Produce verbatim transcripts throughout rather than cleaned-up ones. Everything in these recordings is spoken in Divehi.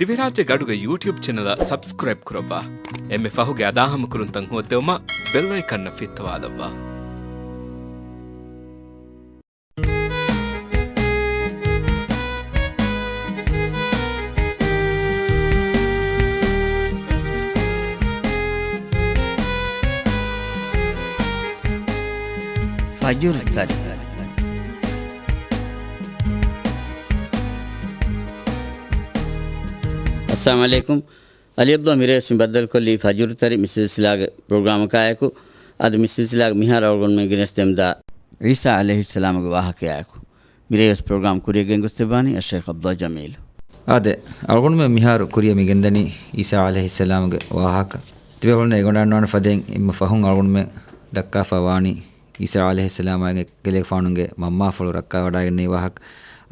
ދިވެހިރާއްޖޭގެ އަޑުގެ ޔޫޓިއުބް ޗެނަލަށް ސަބްސްކްރައިބް ކުރައްވާ. އެންމެ ފަހުގެ އަދާހަމަކުރުންތައް ހޯއްދެވުމަށް ބެލް އައިކަންއަށް ފިއްތަވާލައްވާ. ފަޖުރު ތަރި. އައްސަލާމު ޢަލައިކުމް. އަލީ ޢަބްދުﷲ މިރޭވެސް މި ބައްދަލުކޮށްލީ ފަޖުރު ތަރި މި ސިލްސިލާގެ ޕްރޮގްރާމަކާއެކު. އަދި މި ސިލްސިލާގެ މިހާރު އަޅުގަނޑުމެން ގެނެސްދެމުންދާ ޢީސާ ޢަލައިހިއްސަލާމުގެ ވާހަކަޔާއެކު. މިރޭވެސް ޕްރޮގްރާމް ކުރިޔަށް ގެންގޮސްދެއްވާނީ އައްޝައިޚް ޢަބްދުﷲ ޖަމީލު. އާދެ، އަޅުގަނޑުމެން މިހާރު ކުރިޔަށް މި ގެންދަނީ ޢީސާ ޢަލައިހިއްސަލާމުގެ ވާހަކަ. ތިބޭފުޅުންނަށް އެނގިވަޑައިގަންނަވާނެ ފަދައިން އެންމެ ފަހުން އަޅުގަނޑުމެން ދައްކާފަ ވާނީ ޢީސާ ޢަލައިހިއްސަލާމާއި އެކަލޭގެފާނުގެ މަންމާފުޅު ރައްކާވަޑައިގެންނެވި ވާހަކަ.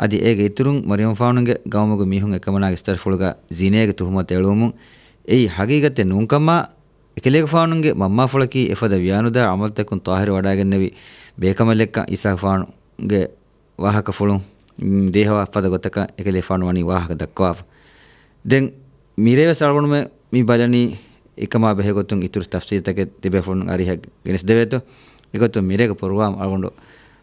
އަދި އޭގެ އިތުރުން މަރްޔަމްފާނުގެ ގައުމުގެ މީހުން އެކަމަނާގެ އިސްތަށިފުޅުގަ ޒިނޭގެ ތުހުމަތު އެޅުވުމުން އެއީ ހަގީގަތެއް ނޫންކަމާ، އެކަލޭގެފާނުގެ މަންމާފުޅަކީ އެފަދަ ވިޔާނުދާ ޢަމަލުތަކުން ޠާހިރު ވަޑައިގެންނެވި ބޭކަމަލެއްކަން ޢީސާގެފާނުގެ ވާހަކަފުޅުން، މް، ދޭހަވާ ފަދަ ގޮތަކަށް އެކަލޭފާނު ވަނީ ވާހަކަ ދައްކަވާފަ. ދެން މިރޭވެސް އަޅުގަނޑުމެން މި ބަލަނީ އެކަމާ ބެހޭގޮތުން އިތުރު ތަފްސީލްތަކެއް ތިބޭފުޅުން އަރިހަށް ގެނެސްދެވޭތޯ. އެގޮތުން މިރޭގެ ޕްރޮގްރާމް އަޅުގަނޑު،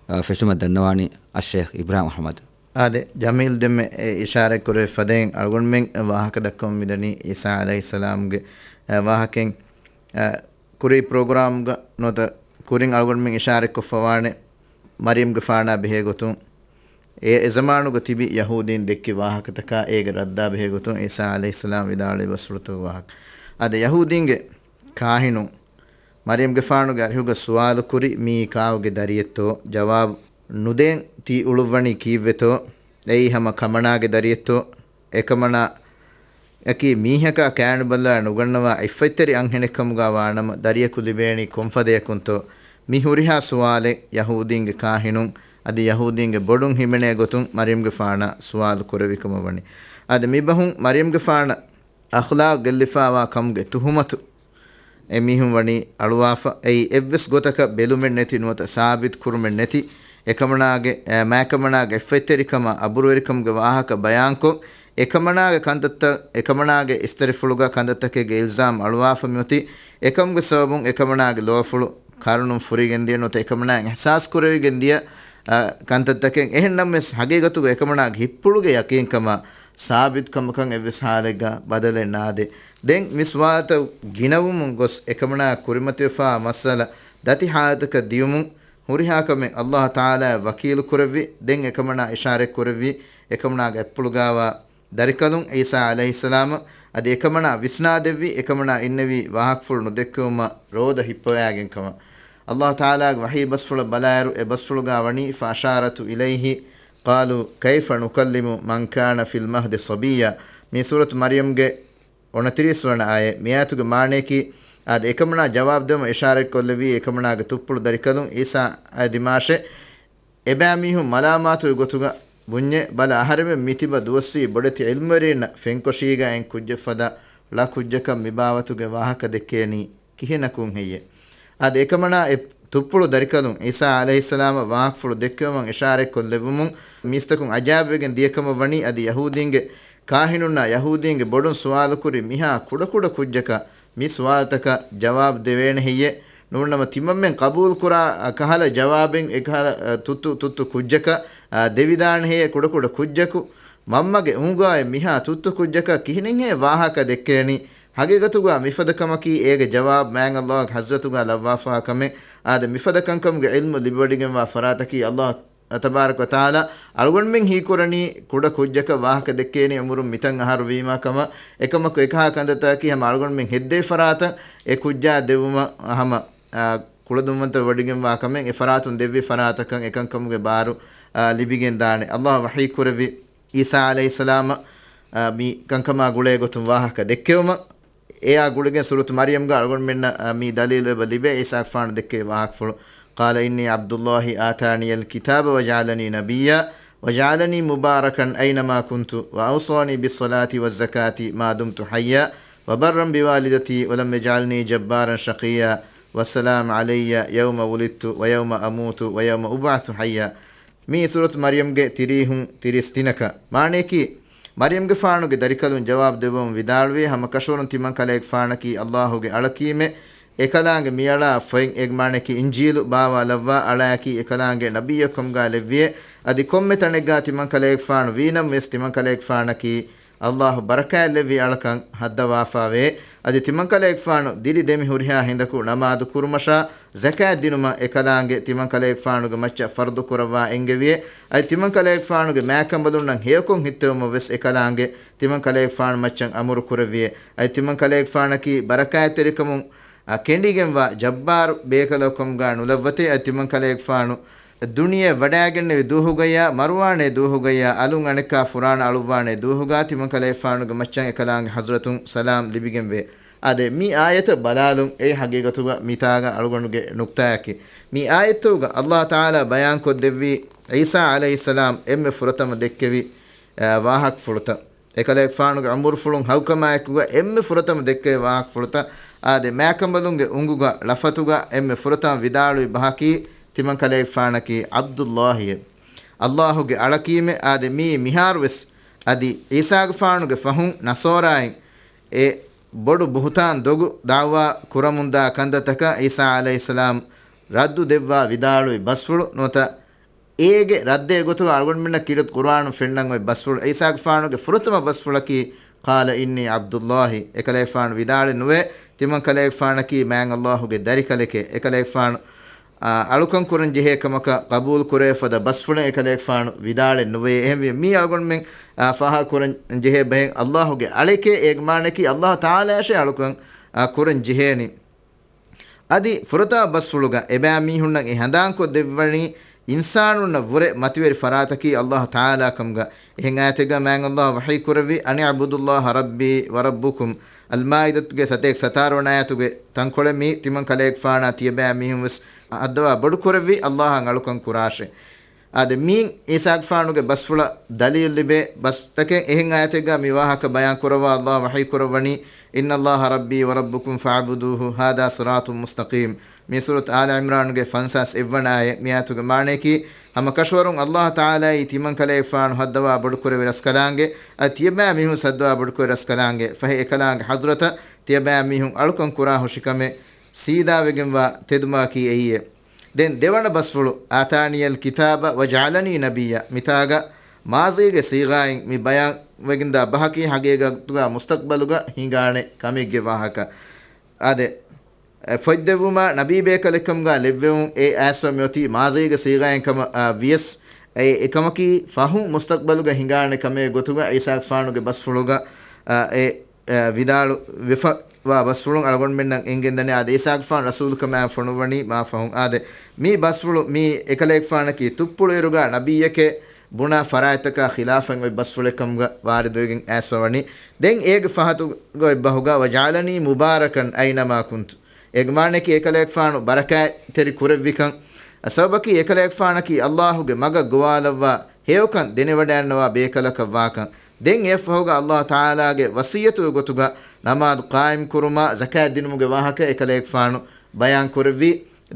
އަ، ފެށުމަށް ދަންނަވާނީ އައްޝައިޚް އިބްރާހިމް އަޙްމަދު. އާދެ، ޖަމީލް ދެންމެ އެ އިޝާރަތްކުރެއްވި ފަދައިން އަޅުގަނޑުމެން ވާހަކަ ދައްކަމުން މިދަނީ ޢީސާ ޢަލައިހިއްސަލާމްގެ، އަ، ވާހަކައިން، އަ، ކުރީ ޕްރޮގްރާމްގަ ނުވަތަ ކުރިން އަޅުގަނޑުމެން އިޝާރަތްކޮށްފަވާނެ މަރްޔަމްގެފާނާ ބެހޭގޮތުން، އެ، އެ ޒަމާނުގަ ތިބި ޔަހޫދީން ދެއްކި ވާހަކަތަކާ އޭގެ ރައްދާ ބެހޭގޮތުން ޢީސާ ޢަލައިހިއްސަލާމް ވިދާޅުވި ބަސްފުޅުތަކުގެ ވާހަކަ. އާދެ، ޔަހޫދީންގެ ކާހިނުން މަރްޔަމްގެފާނުގެ އަރިހުގަ ސުވާލުކުރި، މީ ކާކުގެ ދަރިއެއްތޯ؟ ޖަވާބު ނުދޭން ތި އުޅުއްވަނީ ކީއްވެތޯ؟ އެއީ ހަމަ ކަމަނާގެ ދަރިއެއްތޯ؟ އެކަމަނާ އަކީ މީހަކާ ކާނުބަލާ ނުގަންނަވާ އިއްފަތްތެރި އަންހެނެއްކަމުގާ ވާނަމަ، ދަރިޔަކު ލިބޭނީ ކޮންފަދަޔަކުންތޯ؟ މި ހުރިހާ ސުވާލެއް ޔަހޫދީންގެ ކާހިނުން އަދި ޔަހޫދީންގެ ބޮޑުން ހިމެނޭ ގޮތުން މަރްޔަމްގެފާނަށް ސުވާލު ކުރެވިކަމަށް ވަނީ. އަދި މިބަހުން މަރްޔަމްގެފާނަށް އަޚްލާޤު ގެއްލިފާވާ ކަމުގެ ތުހުމަތު އެ މީހުން ވަނީ އަޅުވާފަ. އެއީ އެއްވެސް ގޮތަކަށް ބެލުމެއް ނެތި ނުވަތަ ސާބިތު ކުރުމެއް ނެތި، އެކަމަނާގެ، އެ، މާކަމަނާގެ އިއްފަތްތެރިކަމާ އަބުރުވެރިކަމުގެ ވާހަކަ ބަޔާންކޮށް، އެކަމަނާގެ ކަންތައްތައް، އެކަމަނާގެ އިސްތަށިފުޅުގަ ކަންތައްތަކެއްގެ އިލްޒާމް އަޅުވާފަ މިއޮތީ، އެކަމުގެ ސަބަބުން އެކަމަނާގެ ލޯފުޅު ކަރުނުން ފުރިގެންދިޔަ ނުވަތަ އެކަމަނާއަށް އިޙްސާސް ކުރެވިގެން ދިޔަ، އަ، ކަންތައްތަކެއް. އެހެންނަމަވެސް، ހަގީގަތުގަ އެކަމަނާގެ ހިތްޕުޅުގެ ޔަޤީންކަމާ ސާބިތު ކަމަކަށް އެއްވެސް ހާލެއްގަ ބަދަލެއް ނާދޭ. ދެން މި ސުވާލުތައް ގިނަވުމުން ގޮސް އެކަމަނާ ކުރިމަތިވެފާ މައްސަލަ ދަތި ހާލަތަކަށް ދިޔުމުން ހުރިހާ ކަމެއް ﷲ ތަޢާލާއަށް ވަކީލު ކުރެއްވި. ދެން އެކަމަނާ އިޝާރަތް ކުރެއްވީ އެކަމަނާގެ އަތްޕުޅުގާވާ ދަރިކަލުން ޢީސާ ޢަލައިހިއްސަލާމަށް. އަދި އެކަމަނާ ވިސްނާދެއްވި އެކަމަނާ އިންނެވި ވާހަކަފުޅު ނުދެއްކެވުމަށް ރޯދަ ހިއްޕަވައިގެން ކަމަށް. ﷲ ތަޢާލާގެ ވަޙީ ބަސްފުޅަށް ބަލާއިރު އެ ބަސްފުޅުގާ ވަނީ فأشارت إليه قالوا كيف نكلم من كان في المهد صبيا. މީ ސޫރަތު މަރްޔަމްގެ އޮނަތިރީސް ވަނަ އާޔަތް. މި އާޔަތުގެ މާނަޔަކީ، އާދެ، އެކަމަނާ ޖަވާބު ދެވުމަށް އިޝާރަތްކޮށްލެއްވީ އެކަމަނާގެ ތުއްޕުޅު ދަރިކަލުން ޢީސާ އާ ދިމާށޭ. އެބައިމީހުން މަލާމާތުވި ގޮތުގަ ބުންޏޭ، ބަލަ، އަހަރެމެން މިތިބަ ދުވަސްވީ ބޮޑެތި ޢިލްމުވެރީންނަށް ފެންކޮށީގަ އެން ކުއްޖެއްފަދަ ޅަ ކުއްޖަކަށް މިބާވަތުގެ ވާހަކަ ދެއްކޭނީ ކިހިނަކުން ހެއްޔޭ؟ އާދެ، އެކަމަނާ އެ ތުއްޕުޅު ދަރިކަލުން ޢީސާ ޢަލައިހިއްސަލާމަށް ވާހަކަފުޅު ދެއްކެވުމަށް އިޝާރަތްކޮށްލެއްވުމުން މީސްތަކުން އަޖާއިބުވެގެން ދިޔަކަމަށް ވަނީ. އަދި ޔަހޫދީންގެ ކާހިނުންނާ ޔަހޫދީންގެ ބޮޑުން ސުވާލުކުރި މިހާ ކުޑަކުޑަ ކުއްޖަކަށް މި ސުވާލުތަކަށް ޖަވާބު ދެވޭނެ ހެއްޔޭ؟ ނޫންނަމަ ތިމަންމެން ޤަބޫލުކުރާ ކަހަލަ ޖަވާބެއް އެކަހަލަ، އަ، ތުއްތު، ތުއްތު ކުއްޖަކަށް، އަ، ދެވިދާނެ ހެއްޔޭ؟ ކުޑަކުޑަ ކުއްޖަކު މަންމަގެ އުނގާއެއް މިހާ ތުއްތު ކުއްޖަކަށް ކިހިނެއްހޭ ވާހަކަ ދެއްކޭނީ؟ ހަގީގަތުގާ މިފަދަ ކަމަކީ އޭގެ ޖަވާބު މާތް ﷲ ގެ ޙަޟްރަތުގާ ލައްވާފާ ކަމެއް. އާދެ، މިފަދަ ކަންކަމުގެ ޢިލްމު ލިބިވަޑިގެންވާ ފަރާތަކީ ﷲ ތަބާރަކަ ވަތަޢާލާ އަޅުގަނޑުމެން ހީކުރަނީ ކުޑަ ކުއްޖަކަށް ވާހަކަ ދެއްކޭނީ އުމުރުން މިތަން އަހަރު ވީމާ ކަމަށް. އެކަމަކު އެކަހަލަ ކަންތައްތަކަކީ ހަމަ އަޅުގަނޑުމެން ހެއްދޭ ފަރާތަށް އެ ކުއްޖާ ދެއްވުމަށް ހަމަ، އާ، ކުޅަދުންވަންތަ ވަޑިގެންވާ ކަމެއް އެ ފަރާތުން ދެއްވި ފަރާތަކަށް އެކަންކަމުގެ ބާރު، އާ، ލިބިގެން ދާނެ. ﷲ ވަޙީ ކުރެއްވި ޢީސާ ޢަލައިހިއްސަލާމަށް، އާ، މި ކަންކަމާ ގުޅޭ ގޮތުން ވާހަކަ ދެއްކެވުމަށް. އެއާ ގުޅިގެން ސޫރަތު މަރްޔަމްގަ އަޅުގަނޑުމެންނަށް، އަ، މި ދަލީލު އެބަ ލިބޭ. ޢީސާގެފާނު ދެއްކެވި ވާހަކަފުޅު، قال إني عبد الله آتاني الكتاب وجعلني نبيا وجعلني مباركا أينما كنت وأوصاني بالصلاة والزكاة ما دمت حيا وبرا بوالدتي ولم يجعلني جبارا شقيا والسلام علي يوم ولدت ويوم أموت ويوم أبعث حيا. މީ ސޫރަތު މަރްޔަމްގެ ތިރީހުން ތިރީސް ތިނަކަށް. މާނަޔަކީ، މަރްޔަމްގެފާނުގެ ދަރިކަލުން ޖަވާބު ދެއްވަމުން ވިދާޅުވި، ހަމަ ކަށަވަރުން ތިމަން ކަލޭގެފާނަކީ އައްލާހުގެ އަޅަކީމެ، އެކަލާނގެ މިއަޅާ ފޮތް، އޭގެ މާނައަކީ އިންޖީލު ބާވާލައްވާ އަޅާއަކީ އެކަލާނގެ ނަބިއްޔެއްކަމުގާ ލެއްވިއެ. އަދި ކޮންމެ ތަނެއްގާ ތިމަން ކަލޭގެފާނު ވީނަމަވެސް ތިމަން ކަލޭގެފާނަކީ އައްލާހު ބަރަކާތްލެއްވި އަޅަކަން ހައްދަވާފާވޭ. އަދި ތިމަން ކަލޭގެފާނު ދިރި ދެމި ހުރިހާ ހިނދަކު ނަމާދު ކުރުމަށާ ޒަކާތް ދިނުމަށް އެކަލާނގެ ތިމަން ކަލޭގެފާނުގެ މައްޗަށް ފަރުޟު ކުރައްވާ އެންގެވިއެ. އަދި ތިމަން ކަލޭގެފާނުގެ މާކަނބަލުންނަށް ހެޔޮކޮށް ހިއްތެވުމަށް ވެސް އެކަލާނގެ ތިމަން ކަލޭގެފާނު މައްޗަށް އަމުރު ކުރެއްވިއެ. އަދި ތިމަން ކަލޭގެފާނަކީ ބަރަކާތްތެރިކަމުން އަ، ކެނޑިގެންވާ ޖައްބާރު ބޭކަލަކުކަމުގާ ނުލައްވަތޭ. އަދި ތިމަން ކަލޭގެފާނު ދުނިޔެ ވަޑާގެންނެވި ދުވަހުގައްޔާ، މަރުވާނޭ ދުވަހުގައްޔާ، އަލުން އަނެއްކާ ފުރާނަ އަޅުއްވާނޭ ދުވަހުގާ ތިމަން ކަލޭގެފާނުގެ މައްޗަށް އެކަލާނގެ ޙަޟްރަތުން ސަލާމް ލިބިގެންވޭ. އާދެ، މި އާޔަތަށް ބަލާލުން އެއީ ޙަޤީޤަތުގަ މިތާގަ އަޅުގަނޑުގެ ނުކްތާއަކީ. މި އާޔަތުގަ އައްލާހު ތަޢާލާ ބަޔާންކޮށްދެއްވީ ޢީސާ ޢަލައިހިއްސަލާމް އެންމެ ފުރަތަމަ ދެއްކެވި، އަ، ވާހަކަފުޅުތައް. އެކަލޭގެފާނުގެ އަމުރުފުޅުން ހައުކަމާއެކުގަ އެންމެ ފުރަތަމަ ދެއްކެވި ވާހަކަފުޅުތައް. އާދެ، މާކަނބަލުންގެ އުނގުގަ ޅަފަތުގަ އެންމެ ފުރަތަމަ ވިދާޅުވި ބަހަކީ ތިމަން ކަލޭގެފާނަކީ ޢަބްދުއްލާހިއޭ، އައްލާހުގެ އަޅަކީމެ. އާދެ، މީ މިހާރުވެސް އަދި ޢީސާގެފާނުގެ ފަހުން ނަޞާރާއިން އެ ބޮޑު ބުހުތާން ދޮގު ދަޢުވާ ކުރަމުންދާ ކަންތައްތަކަށް ޢީސާ ޢަލައިހިއްސަލާމް ރައްދު ދެއްވާ ވިދާޅުވި ބަސްފުޅު ނުވަތަ އޭގެ ރައްދޭ ގޮތުގަ އަޅުގަނޑުމެންނަށް ކީރިތި ޤުރުއާނުން ފެންނަން އޮތް ބަސްފުޅު. ޢީސާގެފާނުގެ ފުރަތަމަ ބަސްފުޅަކީ، "قال إني عبد الله." އެކަލޭގެފާނު ވިދާޅެއް ނުވޭ، ތިމަން ކަލޭގެފާނަކީ މާތް އައްލާހުގެ ދަރިކަލެކޭ. އެކަލޭގެފާނު، އާ، އަޅުކަން ކުރަން ޖެހޭ ކަމަކަށް ޤަބޫލު ކުރެވޭ ފަދަ ބަސްފުޅެއް އެކަލޭގެފާނު ވިދާޅެއް ނުވޭ. އެހެންވެ، މީ އަޅުގަނޑުމެން، އާ، ފާހަގަ ކުރަން ޖެހޭ ބަހެއް، އައްލާހުގެ އަޅެކޭ، އޭގެ މާނައަކީ އައްލާހު ތަޢާލާއަށޭ އަޅުކަން، އާ، ކުރަން ޖެހޭނީ. އަދި ފުރަތަމަ ބަސްފުޅުގަ އެބައިމީހުންނަށް އެ ހަނދާންކޮށް ދެއްވަނީ، އިންސާނުންނަށް ވުރެ މަތިވެރި ފަރާތަކީ އައްލާހު ތަޢާލާ ކަމުގަ. އެހެން އާޔަތެއްގަ މާތް އައްލާހު ވަޙީ ކުރެއްވި، "أن اعبدوا الله ربي وربكم." އަލްމާއިދަތުގެ ސަތޭކަ ސަތާރަ ވަނަ އާޔަތުގެ ތަންކޮޅެއް މީ ތިމަން ކަލޭގެފާނާ ތިޔަބައިމީހުން ވެސް ހައްދަވާ ބޮޑު ކުރެއްވި އައްލާހަށް އަޅުކަން ކުރާށޭ. އާދެ، މީން ޢީސާގެފާނުގެ ބަސްފުޅަށް ދަލީލު ލިބޭ ބަސްތަކެއް. އެހެން އާޔަތެއްގަ މި ވާހަކަ ބަޔާން ކުރައްވާ އައްލާހު ވަޙީ ކުރައްވަނީ، "إن الله ربي وربكم فاعبدوه هذا صراط مستقيم." މި ސޫރަތު އާލު ޢިމްރާނުގެ ފަންސާސް އެއްވަނަ އާޔަތް. މި އާޔަތުގެ މާނައަކީ، ހަމަ ކަށަވަރުން އައްލާހު ތަޢާލާއީ ތިމަން ކަލޭގެފާނު ހައްދަވާ ބޮޑުކުރެއްވި ރަސްކަލާނގެ، އަދި ތިޔަބައިމީހުން ހައްދަވާ ބޮޑުކުރެއްވި ރަސްކަލާނގެ، ފަހެ އެކަލާނގެ ޙަޟްރަތަށް ތިޔަބައިމީހުން އަޅުކަން ކުރާހުށިކަމެއް ސީދާވެގެންވާ ތެދުމަގަކީ އެއީއޭ. ދެން ދެވަނަ ބަސްފުޅު، "آتاني الكتاب وجعلني نبيا." މިތާގަ މާޟީގެ ޞީޣާއިން މި ބަޔާންވެގެންދާ ބަހަކީ ޙަޤީޤަތުގަ މުސްތަޤްބަލުގަ ހިނގާނެ ކަމެއްގެ ވާހަކަ. އާދެ، އެ، ފޮތްދެއްވުމާ ނަބީ ބޭކަލެއްކަމުގަ ލެއްވެވުން އެ އައިސްފަ މިއޮތީ މާޟީގެ ޞީޣާއިން ކަމަށް، އާ، ވިޔަސް، އެ، އެކަމަކީ ފަހުން މުސްތަޤްބަލުގަ ހިނގާނެ ކަމެއް ގޮތުގަ ޢީސާގެފާނުގެ ބަސްފުޅުގަ، އާ، އެ އެ، ވިދާޅު ވެފަ ވާ ބަސްފުޅުން އަޅުގަނޑުމެންނަށް އެނގެންދަނީ. އާދެ، ޢީސާގެފާނު ރަސޫލުކަމާ ފޮނުއްވަނީ މާ ފަހުން. އާދެ، މި ބަސްފުޅު މީ އެކަލޭގެފާނަކީ ތުއްޕުޅު އިރުގަ ނަބިއްޔެކޭ ބުނާ ފަރާތްތަކާ ޚިލާފަށް އޮތް ބަސްފުޅެއް ކަމުގަ ވާރިދުވެގެން އައިސްފަވަނީ. ދެން އޭގެ ފަހަތުގަ އޮތް ބަހުގަ، "وجعلني مباركا أينما كنت." އޭގެ މާނައަކީ އެކަލޭގެފާނު ބަރަކާތްތެރި ކުރެއްވިކަން. ސަބަބަކީ އެކަލޭގެފާނަކީ އައްލާހުގެ މަގަށް ގޮވާލައްވާ ހެޔޮކަން ދެނެވަޑައިންނަވާ ބޭކަލަކަށް ވާކަން. ދެން އެއަށްފަހުގަ އައްލާހު ތަޢާލާގެ ވަޞިއްޔަތުގެ ގޮތުގަ ނަމާދު ޤާއިމް ކުރުމާ، ޒަކާތް ދިނުމުގެ ވާހަކަ އެކަލޭގެފާނު ބަޔާން ކުރެއްވީ.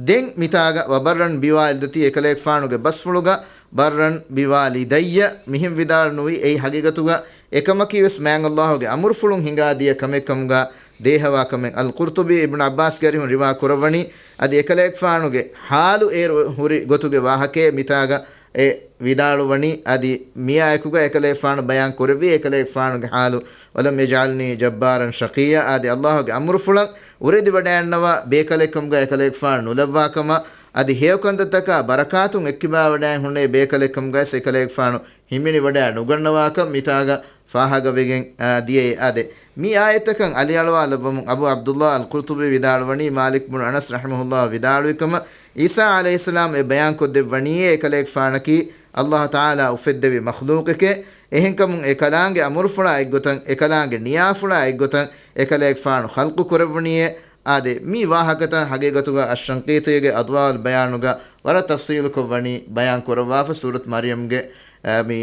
ދެން މިތާގަ "وبرا بوالدتي" އެކަލޭގެފާނުގެ ބަސްފުޅުގަ "برا بوالدي" މިހެން ވިދާޅު ނުވި، އެއީ ޙަޤީޤަތުގަ އެކަމަކީ ވެސް މާތް އައްލާހުގެ އަމުރުފުޅުން ހިނގާދިޔަ ކަމެއް ކަމުގަ ދޭހަވާ ކަމެއް. އަލްޤުރްޠުބީ އިބްނު ޢައްބާސްގެ އަރިހުން ރިވާ ކުރައްވަނީ، އަދި އެކަލޭގެފާނުގެ ޙާލު އޭރު ހުރި ގޮތުގެ ވާހަކައެއް މިތާގަ އެ ވިދާޅުވަނީ. އަދި މިއާއެކުގަ އެކަލޭގެފާނު ބަޔާން ކުރެއްވީ އެކަލޭގެފާނުގެ ޙާލު، "ولم يجعلني جبارا شقيا." އާދެ، އައްލާހުގެ އަމުރުފުޅަށް އުރެދިވަޑައިންނަވާ ބޭކަލެއްކަމުގަ އެކަލޭގެފާނު ނުލައްވާކަމަށް، އަދި ހެޔޮކަންތައްތަކާ ބަރަކާތުން އެއްކިބާވަޑައިން ހުންނެވި ބޭކަލެއްކަމުގައިސް އެކަލޭގެފާނު ހިމެނިވަޑައި ނުގަންނަވާކަން މިތާގަ ފާހަގަވެގެން، އާ، ދިޔައީ. އާދެ، މި އާޔަތްތަކަށް އަލިއަޅުވާލައްވަމުން އަބޫ ޢަބްދުއްލާ އަލްޤުރްޠުބީ ވިދާޅުވަނީ، މާލިކް ބުނު އަނަސް ރަޙިމަހުﷲ ވިދާޅުވި ކަމަށް، ޢީސާ ޢަލައިހިއްސަލާމް އެ ބަޔާންކޮށްދެއްވަނީއޭ އެކަލޭގެފާނަކީ އައްލާހު ތަޢާލާ އުފެއްދެވި މަޚްލޫޤެކޭ. އެހެންކަމުން އެ ކަލާނގެ އަމުރުފުޅާ އެއްގޮތަށް، އެ ކަލާނގެ ނިޔާފުޅާ އެއްގޮތަށް އެކަލޭގެފާނު ޚަލްޤު ކުރެއްވުނީއޭ. އާދެ، މި ވާހަކަތައް ޙަޤީޤަތުގަ އައްޝަންޤީޠީގެ އަޟްވާއުލް ބަޔާނުގަ ވަރަށް ތަފްޞީލުކޮށްވަނީ ބަޔާން ކުރައްވާފަ. ސޫރަތު މަރްޔަމްގެ، އަ، މި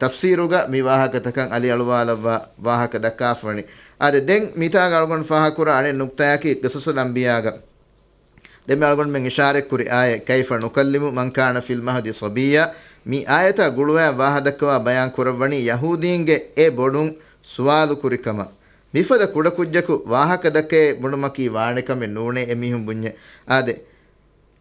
ތަފްސީރުގަ މި ވާހަކަތަކަށް އަލިއަޅުވާލައްވާ ވާހަކަ ދައްކާފަވަނީ. އާދެ، ދެން މިތާގަ އަޅުގަނޑު ފާހަގަކުރާ އަނެއް ނުކްތާއަކީ ޤިޞަޞުލް އަންބިޔާގަ ދެންމެ އަޅުގަނޑުމެން އިޝާރަތްކުރި އާޔަތް، "كيف نكلم من كان في المهد صبيا." މި އާޔަތާ ގުޅުވާ ވާހަ ދައްކަވާ ބަޔާން ކުރައްވަނީ ޔަހޫދީންގެ އެ ބޮޑުން ސުވާލު ކުރި ކަމަށް. މިފަދަ ކުޑަކުއްޖަކު ވާހަކަ ދައްކައޭ ބުނުމަކީ ވާނެ ކަމެއް ނޫނޭ އެމީހުން ބުންޏެ. އާދެ،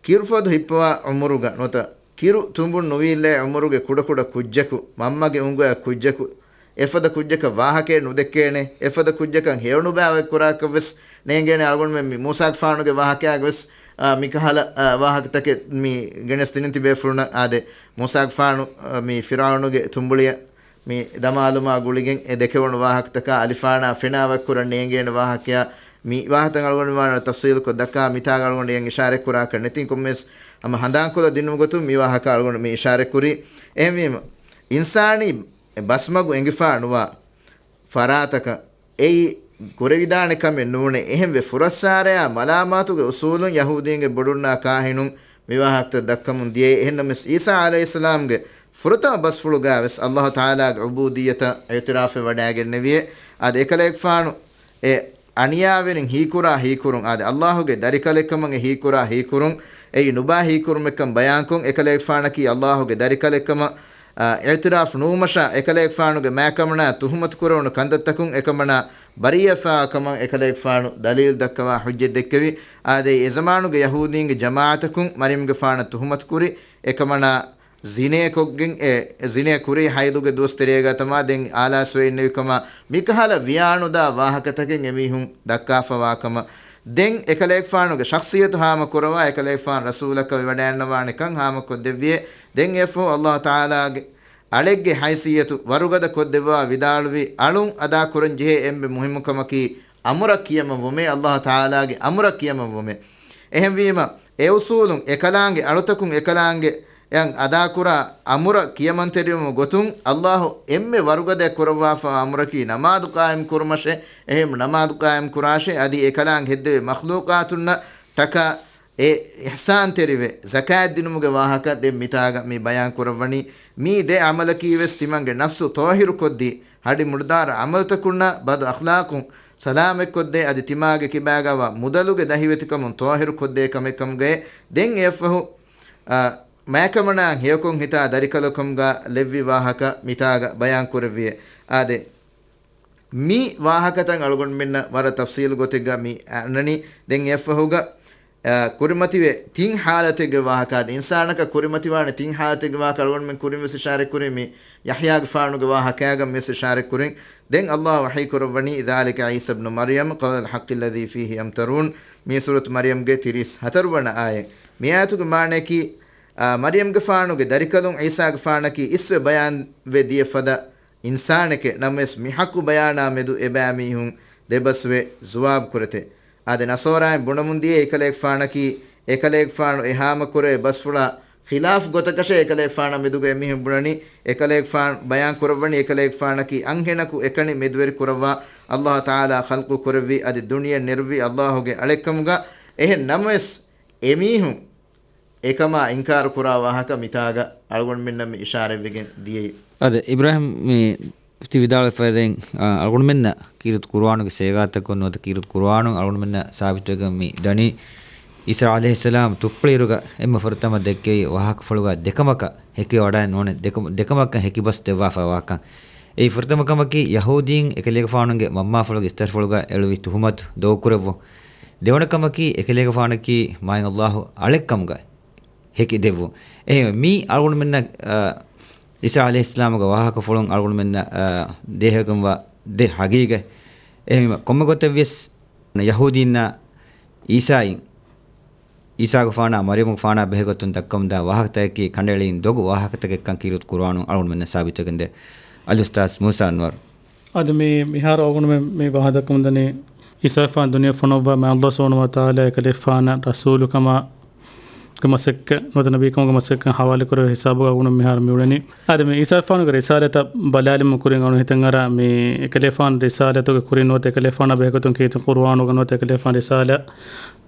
ކިރުފަދު ހިއްޕަވާ އުމުރުގަ ނުވަތަ ކިރު ތުނބުން ނުވީއްލޭ އުމުރުގެ ކުޑަކުޑަ ކުއްޖަކު، މަންމަގެ އުނގަޔަށް ކުއްޖަކު، އެފަދަ ކުއްޖަކަށް ވާހަކައެއް ނުދެއްކޭނެ، އެފަދަ ކުއްޖަކަށް ހެޔޮނުބައިވެރިކުރާކަށްވެސް ނޭނގޭނެ. އަޅުގަނޑުމެން މި މޫސާގެފާނުގެ ވާހަކައިގަވެސް، އާ، މިކަހަލަ، އާ، ވާހަކަތަކެއް މި ގެނެސްދިނިން ތިބޭފުޅުންނަށް. އާދެ، މޫސާގެފާނު، އާ، މި ފިރްޢައުނުގެ ތުނބުޅިއަށް މި ދަމާލުމާ ގުޅިގެން އެ ދެކެވުނު ވާހަކަތަކާ އަލިފާނާ ފެނާ ވައްކުރަން ނޭނގޭނެ ވާހަކަޔާ، މި ވާހަކަތައް އަޅުގަނޑުމެން ތަފްސީލުކޮށް ދައްކާ، މިތާގަ އަޅުގަނޑު އިޝާރަތް ކުރާކަށް ނެތިން ކޮންމެސް ހަމަ ހަނދާންކޮށްލަ ދިނުމުގޮތުން މި ވާހަކަ އަޅުގަނޑު މި އިޝާރަތް ކުރީ. އެހެންވީމަ، އިންސާނީ ބަސްމަގު އެނގިފާ ނުވާ ފަރާތަކަށް އެއީ ކުރެވިދާނެ ކަމެއް ނޫނޭ. އެހެންވެ، ފުރައްސާރަޔާ މަލާމާތުގެ އުސޫލުން ޔަހޫދީންގެ ބޮޑުންނާ ކާހިނުން މި ވާހަކަތައް ދައްކަމުން ދިޔައީ. އެހެންނަމަވެސް، އީސާ ޢަލައިހިއްސަލާމްގެ ފުރަތަމަ ބަސްފުޅުގައިވެސް ﷲ ތަޢާލާގެ ޢުބޫދިއްޔަތަށް އިޢުތިރާފެއް ވަޑައިގެންނެވިއޭ. އާދެ، އެކަލޭގެފާނު އެ އަނިޔާވެރިން ހީކުރާ ހީކުރުން، އާދެ، ﷲގެ ދަރިކަލެއްކަމަށް އެ ހީކުރާ ހީކުރުން، އެއީ ނުބާ ހީކުރުމެއްކަން ބަޔާންކޮށް، އެކަލޭގެފާނަކީ ﷲގެ ދަރިކަލެއްކަމަށް، އާ، އިޢުތިރާފް ނުވުމަށާ، އެކަލޭގެފާނުގެ މާކަމަނާ ތުހުމަތު ކުރެވުނު ކަންތައްތަކުން އެކަމަނާ ބަރީއަވެފާ ކަމަށް އެކަލޭގެފާނު ދަލީލް ދައްކަވާ ޙުއްޖަތް ދެއްކެވި. އާދެ، އެ ޒަމާނުގެ ޔަހޫދީންގެ ޖަމާޢަތަކުން މަރްޔަމްގެފާނަށް ތުހުމަތު ކުރި، އެކަމަނާ ޒިނޭކޮށްގެން އެ ޒިނޭ ކުރީ ޙައިޟުގެ ދުވަސް ތެރޭގަ ތަމާ ދެން އާލާސްވެ އިންނެވި ކަމަށް މިކަހަލަ ވިޔާނުދާ ވާހަކަތަކެއް އެމީހުން ދައްކާފަވާ ކަމަށް. ދެން އެކަލޭގެފާނުގެ ޝަޚްޞިއްޔަތު ހާމަކުރަވާ، އެކަލޭގެފާނު ރަސޫލަކަށް ވެވަޑައިންނަވާނެ ކަން ހާމަކޮށްދެއްވިއޭ. ދެން އެއަށްފަހު ﷲ ތަޢާލާގެ އަޅެއްގެ ހައިސިއްޔަތު ވަރުގަދަ ކޮށްދެއްވާ ވިދާޅުވި، އަޅުން އަދާކުރަން ޖެހޭ އެންމެ މުހިއްމު ކަމަކީ އަމުރަށް ކިޔަމަންވުމޭ، ﷲ ތަޢާލާގެ އަމުރަށް ކިޔަމަންވުމޭ. އެހެންވީމަ، އެ އުސޫލުން އެކަލާނގެ އަޅުތަކުން އެކަލާނގެ އެއަށް އަދާކުރާ އަމުރަށް ކިޔަމަންތެރިވުމުގެ ގޮތުން، ﷲ އެންމެ ވަރުގަދަ ކުރައްވާފަ އަމުރަކީ ނަމާދު ޤާއިމް ކުރުމަށޭ. އެހެން ނަމާދު ޤާއިމް ކުރާށޭ، އަދި އެކަލާނގެ ހެއްދެވި މަޚްލޫޤާތުންނަށް ޓަކާ އެ އިޙްސާންތެރިވެ، ޒަކާތް ދިނުމުގެ ވާހަކަ ދެން މިތާގަ މި ބަޔާން ކުރައްވަނީ. މީ ދެ ޢަމަލަކީވެސް ތިމަންގެ ނަފްސު ޠާހިރު ކޮށްދީ، ހަޑި މުޑުދާރަ ޢަމަލުތަކުންނާ ބަދު އަޚްލާޤުން ސަލާމަތްކޮށްދޭ، އަދި ތިމާގެ ކިބާގަވާ މުދަލުގެ ދަހިވެތިކަމުން ޠާހިރު ކޮށްދޭ ކަމެއް ކަމުގައޭ. ދެން އެއަށްފަހު، އާ، މާކަމަނާ ހެޔޮކޮށް ހިތާ ދަރިކަލަކަމުގަ ލެއްވި ވާހަކަ މިތާގަ ބަޔާން ކުރެއްވިއޭ. އާދެ، މި ވާހަކަތައް އަޅުގަނޑުމެންނަށް ވަރަށް ތަފްސީލު ގޮތެއްގަ މި އަންނަނީ. ދެން އެއަށްފަހުގަ، އާ، ކުރިމަތިވެ ތިން ޙާލަތެއްގެ ވާހަކަ، އަދި އިންސާނަކަށް ކުރިމަތިވާނެ ތިން ޙާލަތެއްގެ ވާހަކަ އަޅުގަނޑުމެން ކުރިން ވެސް އިޝާރަތް ކުރި. މި ޔަޙްޔާގެފާނުގެ ވާހަކައިގަ ވެސް އިޝާރަތް ކުރިން. ދެން ﷲ ވަޙީ ކުރައްވަނީ، ذلك عيسى ابن مريم قول الحق الذي فيه يمترون، މީ ސޫރަތު މަރްޔަމްގެ ތިރީސް ހަތަރު ވަނަ އާޔަތް. މި އާޔަތުގެ މާނަޔަކީ، އާ، މަރްޔަމްގެފާނުގެ ދަރިކަލުން ޢީސާގެފާނަކީ އިސްވެ ބަޔާންވެ ދިޔަ ފަދަ އިންސާނެކޭ، ނަމަވެސް މި ޙައްޤު ބަޔާނާ މެދު އެބައިމީހުން ދެބަސްވެ ޒުވާބު ކުރެތެ. އާދެ، ނަޞާރާއިން ބުނަމުން ދިޔަ އެކަލޭގެފާނަކީ، އެކަލޭގެފާނު އެ ހާމަކުރެވޭ ބަސްފުޅާ ޚިލާފް ގޮތަކަށޭ އެކަލޭގެފާނަށް މެދުގަ އެމީހުން ބުނަނީ. އެކަލޭގެފާނު ބަޔާން ކުރައްވަނީ، އެކަލޭގެފާނަކީ އަންހެނަކު އެކަނި މެދުވެރި ކުރައްވާ، ﷲ ތަޢާލާ ޚަލްޤު ކުރެއްވި އަދި ދުނިޔެ ނެރުއްވި ﷲގެ އަޅެއްކަމުގަ. އެހެން ނަމަވެސް، އެމީހުން އެކަމާ އިންކާރު ކުރާ ވާހަކަ މިތާގަ އަޅުގަނޑުމެންނަށް މި އިޝާރަތްވެގެން ދިޔައީ. އަދި އިބްރާހިމް މި ތި ވިދާޅުވެފައި ދެން، އަ، އަޅުގަނޑުމެންނަށް ކީރިތި ޤުރުއާނުގެ ސޭގާތަކުން ނުވަތަ ކީރިތި ޤުރުއާނުން އަޅުގަނޑުމެންނަށް ސާބިތުވެގެން މި ދަނީ، ޢީސާ ޢަލައިހިއްސަލާމް ތުއްޕުޅިއިރުގަ އެންމެ ފުރަތަމަ ދެއްކެވި ވާހަކަފުޅުގަ ދެކަމަކަށް ހެކިވެވަޑައި ނޫނެ، ދެކަ-، ދެކަމަކަށް ހެކި ބަސް ދެއްވާފައިވާކަން. އެއީ ފުރަތަމަ ކަމަކީ، ޔަހޫދީން އެކަލޭގެފާނުގެ މަންމާފުޅުގެ އިސްތަށިފުޅުގަ އެޅުވި ތުހުމަތު ދޮގުކުރެއްވުން. ދެވަނަ ކަމަކީ، އެކަލޭގެފާނަކީ މާތް ﷲ އަޅެއްކަމުގަ ހެކި ދެއްވުން. އެހެން މީ އަޅުގަނޑުމެންނަށް، އަ، ޢީސާ ޢަލައިހިއްސަލާމުގެ ވާހަކަފުޅުން އަޅުގަނޑުމެންނަށް، އަ، ދޭހަވެގެންވާ ދެ ޙަޤީޤަތް. އެހެންވީމަ، ކޮންމެ ގޮތެއްވިޔަސް ޔަހޫދީންނާ ޢީސާއިން، ޢީސާގެފާނާ މަރްޔަމުގެފާނާ ބެހޭގޮތުން ދައްކަމުންދާ ވާހަކަތަކަކީ ކަނޑައެޅީން ދޮގު ވާހަކަތަކެއްކަން ކީރިތި ޤުރުއާނުން އަޅުގަނޑުމެންނަށް ސާބިތުވެގެންދޭ. އަލްއުސްތާޛް މޫސާ އަންވަރު. އަދި މި މިހާރު އަޅުގަނޑުމެން މި ވާހަކަ ދައްކަމުންދަނީ، ޢީސާގެފާނު ދުނިޔެ ފޮނުއްވާ މާތް ﷲ ސުބްޙާނަހޫ ވަތަޢާލާ އެކަލޭގެފާނަށް ރަސޫލުކަމާ ގެ މަސައްކަތް ނުވަތަ ނަބީކަމުގެ މަސައްކަތް ޙަވާލުކުރެވޭ ހިސާބުގަ އަޅުގަނޑު މިހާރު މިއުޅެނީ. އަދި މި ޢީސާގެފާނުގެ ރިސާލަތަށް ބަލާލުމުގެ ކުރިން އަޅުގަނޑު ހިތަށްއަރާ، މި އެކަލޭގެފާނު ރިސާލަތުގެ ކުރިން ނުވަތަ އެކަލޭގެފާނާ ބެހޭގޮތުން ކީރިތި ޤުރުއާނުގަ ނުވަތަ އެކަލޭގެފާނު ރިސާލަ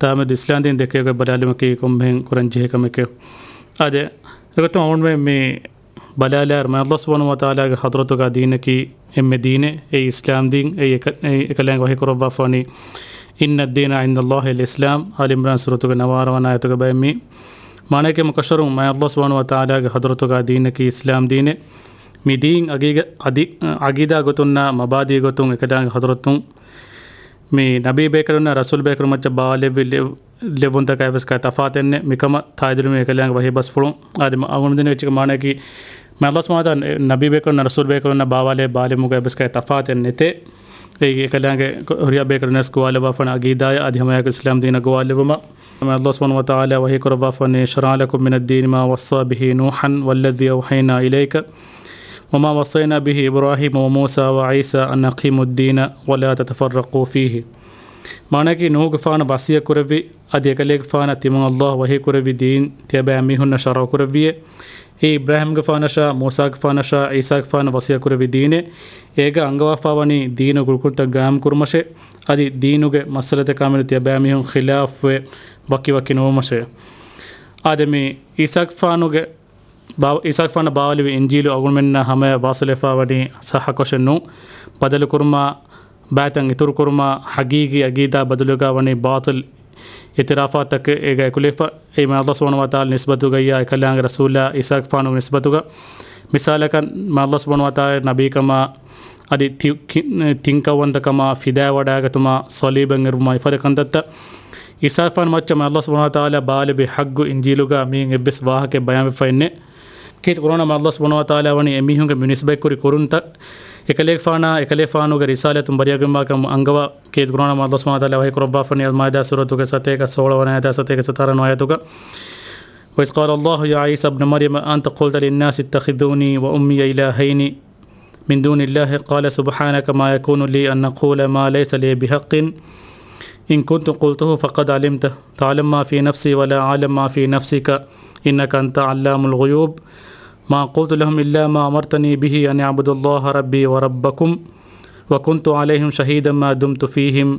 ތާމެދު އިސްލާމްދީން ދެކޭ ގޮތް ބަލާލުމަކީ ކޮންމެހެން ކުރަންޖެހޭ ކަމެކެވެ. އާދެ، އެގޮތުން އަޅުގަނޑުމެން މި ބަލާލާއިރު، މާތް ﷲ ސުބްޙާނަހޫ ވަތަޢާލާގެ ޙަޟްރަތުގަ ދީނަކީ އެންމެ ދީނެއް، އެއީ އިސްލާމްދީން، އެއީ އެކަ-، އެއީ އެކަލާނގެ ވަޙީ ކުރައްވާފަވަނީ، إن الدين عند الله الإسلام، އާލި ޢިމްރާން ސޫރަތުގެ ނަވާރަ ވަނަ އާޔަތުގަ ބައެއް މި މާނައަކީ ހަމަކަށަވަރުން މާތް ﷲ ސުބްޙާނަހޫ ވަތަޢާލާގެ ޙަޟްރަތުގަ ދީނަކީ އިސްލާމް ދީނެއް. މި ދީން އަގީގަ-، އަދި-، އަގީދާ ގޮތުންނާ މަބާދީ ގޮތުން އެކަލާނގެ ޙަޟްރަތުން މި ނަބީ ބޭކަލުންނާ ރަސޫލް ބޭކަލުން މައްޗަށް ބާވާލެއްވި ލެ-، ލެއްވުންތަކާ އެއްވެސް ކައި ތަފާތެއް ނެތް. މިކަމަށް ތާއީދު ކުރެވުނީ އެކަލާނގެ ވަޙީ ބަސްފުޅުން. އާދެ، އަޅުގަނޑުމެން ދެންނެވި އެއްޗެއް މާނައަކީ، މާތް ﷲ ސުބްޙާނަހޫ ވަތަޢާލާ ނަބީ ބޭކަލުންނާ ރަސޫލް ބޭކަލުންނާ ބާވާލެއްވި ބާވާލުމުގަ އެއްވެސް ކައި ތަފާތެއް ނެތޭ. އެއީ އެކަލާނގެ ހުރިހާ ބޭކަލުންނަށް ގޮވާލައްވާފަވާ އަގީދާއަށް އަދި ހަމައެއާއެކު އިސްލާމް ދީނަށް ގޮވާލެއްވުމަށް. މާތް ﷲ ސުބްޙާނަހޫ ވަތަޢާލާ ވަޙީ ކުރައްވާފަވަނީ، شرع لكم من الدين ما وصى به نوحا والذي أوحينا إليك وما وصينا به إبراهيم وموسى وعيسى أن أقيموا الدين ولا تتفرقوا فيه. މާނައަކީ، ނޫޙުގެފާނު ވަޞިއްޔަތް ކުރެއްވި އަދި އެކަލޭގެފާނަށް ތިމަން ﷲ ވަޙީ ކުރެއްވި ދީން ތިޔަބައިމީހުންނަށް ޝަރުޢު ކުރެއްވިއޭ. އެއީ އިބްރާހީމްގެފާނަށާ، މޫސާގެފާނަށާ، ޢީސާގެފާނަށް ވަޞިއްޔަތް ކުރެއްވި ދީނެއް. އޭގަ އަންގަވާފަވަނީ ދީނުގެ ރުކުންތައް ގާއިމް ކުރުމަށޭ. އަދި ދީނުގެ މައްސަލަތަކާމެދު ތިޔަބައިމީހުން ޚިލާފުވެ ވަކިވަކި ނުވުމަށޭ. އާދެ، މި ޢީސާގެފާނުގެ ބާ-، ޢީސާގެފާނަށް ބާވާލެއްވި އިންޖީލު އަޅުގަނޑުމެންނާ ހަމައަށް ވާސިލްވެފަވަނީ ޞައްޙަކޮށެއް ނޫން. ބަދަލުކުރުމާ، ބައިތައް އިތުރުކުރުމާ، ޙަޤީޤީ އަގީދާ ބަދަލުވެގަ ވަނީ ބާޠިލް އިޢުތިރާފާތަކެއް އޭގަ އެކުލެވިފަ. އެއީ މާތް ﷲ ސުބްޙާނަހޫ ވަތަޢާލާ ނިސްބަތުގައްޔާ އެކަލާނގެ ރަސޫލާ ޢީސާގެފާނުގެ ނިސްބަތުގަ. މިސާލަކަށް، މާތް ﷲ ސުބްޙާނަހޫ ވަތަޢާލާ ނަބީކަމާ އަދި ތި-، ކި-، ތިންކަންވަންތަކަމާ ފިދާވަޑައިގަތުމާ ޞަލީބަށް އެރުވުމާ އެފަދަ ކަންތައްތައް. ޢީސާގެފާނު މައްޗަށް މާތް ﷲ ސުބްޙާނަހޫ ވަތަޢާލާ ބާވާލެއްވި ޙައްޤު އިންޖީލުގަ މިއިން އެއްވެސް ވާހަކައެއް ބަޔާންވެފައެއް ނެތް. ކީރިތި ޤުރްއާނަށް މާތް ﷲ ސުބްޙާނަހޫ ވަތަޢާލާ ވަނީ އެމީހުންގެ މި ނިސްބަތްކުރި ކުރުންތައް އެކަލޭގެފާނާ އެކަލޭގެފާނުގެ ރިސާލަތުން ބަރީއަކުވެގެންވާކަމަށް އަންގަވާ. ކީރިތި ޤުރްއާނަށް މާތް ﷲ ސުބްޙާނަހޫ ވަތަޢާލާ ވަޙީ ކުރައްވާފަވަނީ އަލްމާއިދާ ސޫރަތުގެ ސަތޭކަ ސޯޅަ ވަނަ އާޔަތާ ސަތޭކަ ސަތާރަ ވަނަ އާޔަތުގަ، وإذ قال الله يا عيسى ابن مريم أأنت قلت للناس اتخذوني وأمي إلهين من دون الله قال سبحانك ما يكون لي أن أقول ما ليس لي بحق إن كنت قلته فقد علمته تعلم ما في نفسي ولا أعلم ما في نفسك إنك أنت علام الغيوب ما قلت لهم إلا ما أمرتني به أن اعبدوا الله ربي وربكم وكنت عليهم شهيدا ما دمت فيهم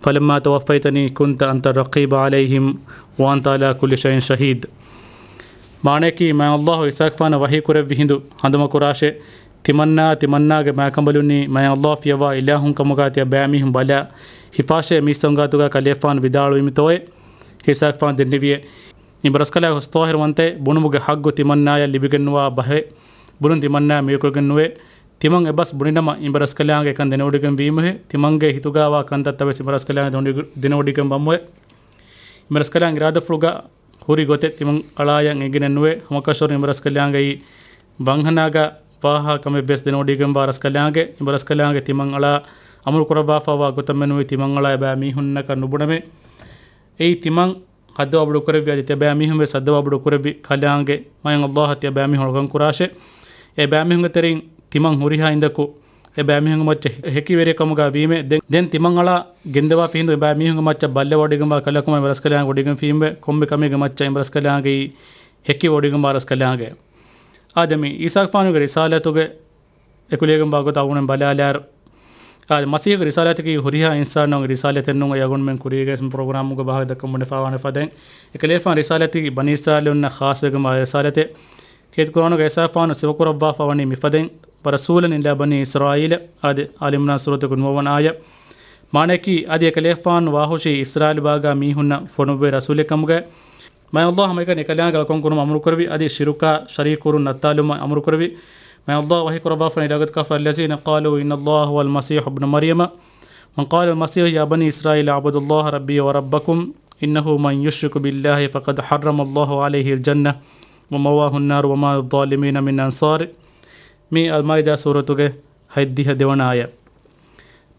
فلما توفيتني كنت أنت الرقيب عليهم وأنت على كل شيء شهيد. މާނައަކީ، މާތް ﷲ ޢީސާގެފާނަށް ވަޙީ ކުރެއްވި ހިނދު ހަނދުމަކުރާށޭ، ތިމަންނާ، ތިމަންނާގެ މާތްކަނބަލުންނީ މާތް ﷲ ފިޔަވާ އިލާހުން ކަމުގަ ތިޔަބައިމީހުން ބަލާ ހިފާށޭ. މީސްތަކުން ގާތުގަ ކަލޭގެފާނު ވިދާޅުވީމިތޯއޭ؟ ޢީސާގެފާނު ދެންނެވިއޭ، އިބަރަސްކަލާނގެ ހުސް ޠާހިރުވަންތައެއް، ބުނުމުގެ ޙައްޤު ތިމަންނާޔަށް ލިބިގެންނުވާ ބަހެއް ބުނުން ތިމަންނާ މިވަކިވެގެން ނުވޭ. ތިމަން އެބަސް ބުނިނަމަ، އިބަރަސްކަލާނގެ އެކަން ދެނެވޮޑިގެން ވީމެހޭ. ތިމަންގެ ހިތުގައިވާ ކަންތައްތައް ވެސް އިބަރަސްކަލާނގެ ދެނެވޮޑިގެން ވަމުވޭ. އިބަރަސްކަލާނގެ އިރާދަފުޅުގަ ހުރި ގޮތެއް ތިމަން އަޅާޔަށް އެނގިގެން ނުވޭ. ހަމަކަށަވަރުން އިބަރަސްކަލާނގެ އެއީ ވަންހަނާގަ ވާހަކަ ކަމެއް ވެސް ދެނެވޮޑިގެންވާ ރަސްކަލާނގެ، އިބަރަސްކަލާނގެ ތިމަން އަޅާ އަމުރު ކުރައްވާފައިވާ ގޮތަށް މެނުވީ ތިމަން އަޅާ އެބައިމީހުންނަކަށް ނުބުނަމޭ. އެއީ ތިމަން ހައްދަވާ ބޮޑުކުރެއްވި އަދި ތިޔަބައިމީހުން ވެސް ހައްދަވާ ބޮޑުކުރެއްވި ކަލާނގެ، މާތް ﷲ އަށް ތިޔަބައިމީހުން އަޅުކަން ކުރާށޭ. އެބައިމީހުންގެ ތެރެއިން ތިމަން ހުރިހާ ހިނދަކު އެބައިމީހުންގެ މައްޗަށް ހެކިވެރި ކަމުގަ ވީމޭ. ދެން، ދެން ތިމަން އަޅާ ގެންދަވާފި ހިނދު އެބައިމީހުންގެ މައްޗަށް ބައްލަވަޑިގެންވާ ކަލަކު މާތް އިބަރަސްކަލާނގެ ވޮޑިގެން ފީމެ. ކޮންމެ ކަމެއްގެ މައްޗަށް އިބަރަސްކަލާނގެ އެއީ ހެކިވޮޑިގެންވާ ރަސްކަލާނގެ. އާދެ، މި ޢީސާގެފާނުގެ ރިސާލަތުގެ އެކުލެވިގެންވާ ގޮތަށް އަޅުގަނޑުމެން ބަލާލާއިރު، އާދެ، މަސީޙުގެ ރިސާލަތަކީ ހުރިހާ އިންސާނުންގެ ރިސާލަތެއް ނޫން. އެ އަޅުގަނޑުމެން ކުރީގެ ޕްރޮގްރާމުގެ ބަހަކަށް ދައްކަން ބުނެފަވާނެ ފަދައިން، އެކަލޭގެފާނުގެ ރިސާލަތަކީ ބަނީ އިސްރާއީލުންނަށް ޚާއްޞަވެގެންވާ ރިސާލަތެއް. ކީރިތި ޤުރްއާނުގަ ޢީސާގެފާނު ސިފަކުރައްވާފަވަނީ މިފަދައިން، ورسولا إلى بني إسرائيل، އާދެ، އާލި ޢިމްރާން ސޫރަތުގެ ނުވަވަނަ އާޔަތް. މާނައަކީ، އަދި އެކަލޭގެފާނު ވާހުށީ އިސްރާއީލް ބާގާ މީހުންނަށް ފޮނުއްވި ރަސޫލެއް ކަމުގައި. މާތް ﷲ ހަމައެކަނި އެކަލާނގެ އަޅުކަން ކުރުމަށް އަމުރު ކުރެއްވި، އަދި ޝިރުކާ ޝަރީކު ކުރުން ނައްތާލުމަށް އަމުރު ކުރެއްވި. މާތް ﷲ ވަޙީ ކުރައްވާފައި، لقد كفر الذين قالوا إن الله هو المسيح ابن مريم وقال المسيح يا بني إسرائيل اعبدوا الله ربي وربكم إنه من يشرك بالله فقد حرم الله عليه الجنة ومأواه النار وما للظالمين من أنصار. މީ އަލްމާއިދާ ސޫރަތުގެ ހަތްދިހަ ދެވަނަ އާޔަތް.